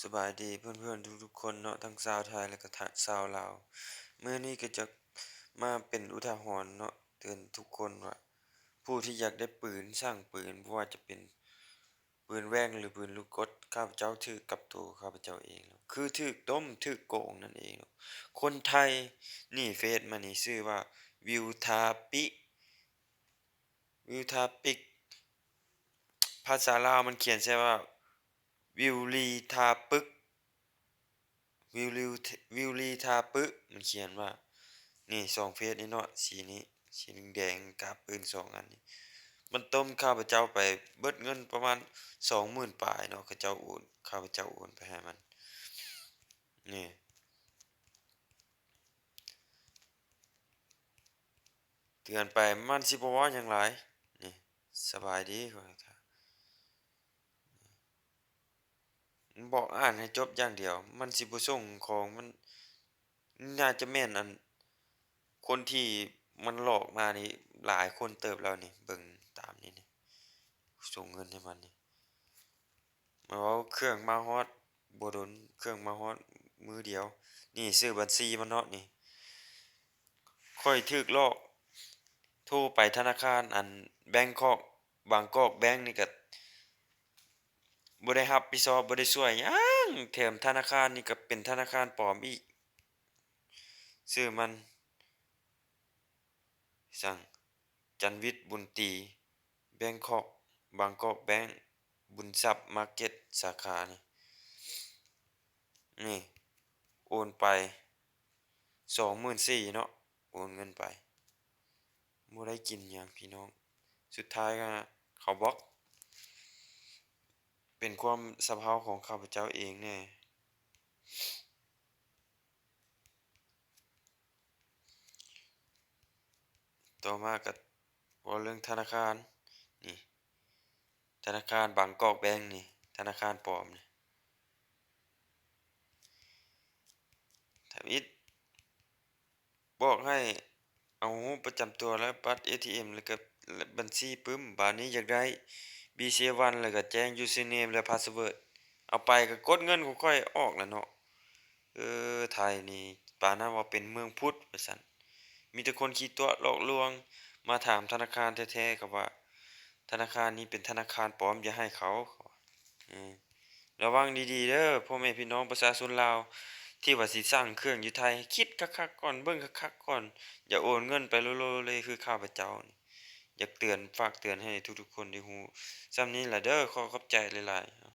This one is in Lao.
ສະບາຍດີເພື່ອນໆທຸກໆຄົນເນາະ ທັງຊາວໄທ ແລະກະຊາວລາວ. ມື້ນີ້ກະຈະມາເປັນອຸທາຫອນເນາະ ເຕືອນທຸກຄົນວ່າ ຜູ້ທີ່ຢາກໄດ້ປືນ ຊ່າງປືນ ບໍ່ວ່າຈະເປັນປືນແຫວ່ງ ຫຼື ປືນລູກກົດ ຂ້າພະເຈົ້າຖືກກັບໂຕຂ້າພະເຈົ້າເອງເນາະ ຄືຖືກຕົ້ມ ຖືກໂກງນັ້ນເອງເນາະ. ຄົນໄທ ນີ້ເຟສມານີ້ ຊື່ວ່າ ວິວທາປິ ວິວທາປິກ ພາສາລາວມັນຂຽນໃສ່ວ່າ ວິວລີທາປຶກ ວິວລີ ວິວລີທາປຶກ ມັນຂຽນວ່າ ນີ້ສອງເຟສນີ້ເນາະ ສີນີ້ ສີແດງໆ ກາບປືນສອງອັນນີ້ ມັນຕົ້ມຂ້າພະເຈົ້າໄປເບິດເງິນປະມານສອງໝື່ນປາຍເນາະ ເຂົາເຈົ້າໂອນ ຂ້າພະເຈົ້າໂອນໄປໃຫ້ມັນ ນີ້ ເຕືອນໄປ ມັນຊິບໍ່ເວົ້າຫຍັງຫຼາຍ ນີ້ ສະບາຍດີ ມັນບອກອ່ານໃຫ້ຈົບຢ່າງດຽວ ມັນຊິບໍ່ສົ່ງຂອງ ມັນ ໜ້າຈະແມ່ນອັນ ຄົນທີ່ມັນຫຼອກມານີ້ຫຼາຍຄົນເຕີບແລ້ວນີ້ ເບິ່ງຕາມນີ້ນີ້ ສົ່ງເງິນໃຫ້ມັນນີ້ ມາເວົ້າເຄື່ອງມາຮອດບໍ່ດົນ ເຄື່ອງມາຮອດມື້ດຽວ ນີ້ຊື່ບັນຊີມັນເນາະນີ້ ຂ້ອຍຖືກຫຼອກ ໂທໄປທະນາຄານອັນ Bangkok Bangkok Bank ນີ້ກະບໍ່ໄດ້ຮັບຜິດຊອບ ບໍ່ໄດ້ຊ່ວຍຫຍັງ ແຖມທະນາຄານນີ້ກະເປັນທະນາຄານປອມອີກ ຊື່ມັນ ສັງ ຈັນວິດ ບຸນຕີ Bangkok Bangkok Bank ບຸນຊັບ Market ສາຂານີ້ ນີ້ ໂອນໄປສອງໝື່ນສີ່ເນາະ ໂອນເງິນໄປ ບໍ່ໄດ້ກິນຫຍັງພີ່ນ້ອງ ສຸດທ້າຍກະເຂົາບລັອກ ເປັນຄວາມສະເພົາຂອງຂ້າພະເຈົ້າເອງແນ່. ຕໍ່ມາກະເວົ້າເລື່ອງທະນາຄານ ນີ້ ທະນາຄານ Bangkok Bank ນີ້ ທະນາຄານປອມນີ້ ທຳອິດ ບອກໃຫ້ເອົາຮູບປະຈຳຕົວ ແລະ ບັດເອທີເອັມ ແລ້ວກະບັນຊີປຶ້ມ. ບາດນີ້ຢາກໄດ້ ບີຊີວັນ ແລ້ວກະແຈ້ງ username ແລະ password ເອົາໄປກະກົດເງິນຂອງຂ້ອຍອອກແລ້ວເນາະ. ເອີ ໄທນີ້ປານນັ້ນວ່າເປັນເມືອງພຸດວ່າຊັ້ນ. ມີແຕ່ຄົນຂີ້ຕົວະຫຼອກລວງ ມາຖາມທະນາຄານແທ້ໆ ເຂົາວ່າທະນາຄານນີ້ເປັນທະນາຄານປອມ ຢ່າໃຫ້ເຂົາ ເຂົາວ່າ. ເອີ ລະວັງດີໆເດີ ພໍ່ແມ່ພີ່ນ້ອງປະຊາຊົນລາວ ທີ່ວ່າຊິສັ່ງເຄື່ອງຢູ່ໄທ ຄິດຄັກໆກ່ອນ ເບິ່ງຄັກໆກ່ອນ ຢ່າໂອນເງິນໄປໂລໆເລີຍຄືຂ້າພະເຈົ້ານີ້. ຢາກເຕືອນ ຝາກເຕືອນໃຫ້ທຸກໆຄົນໄດ້ຮູ້. ສ່ຳນີ້ລະເດີ ຂໍຂອບໃຈຫຼາຍໆ.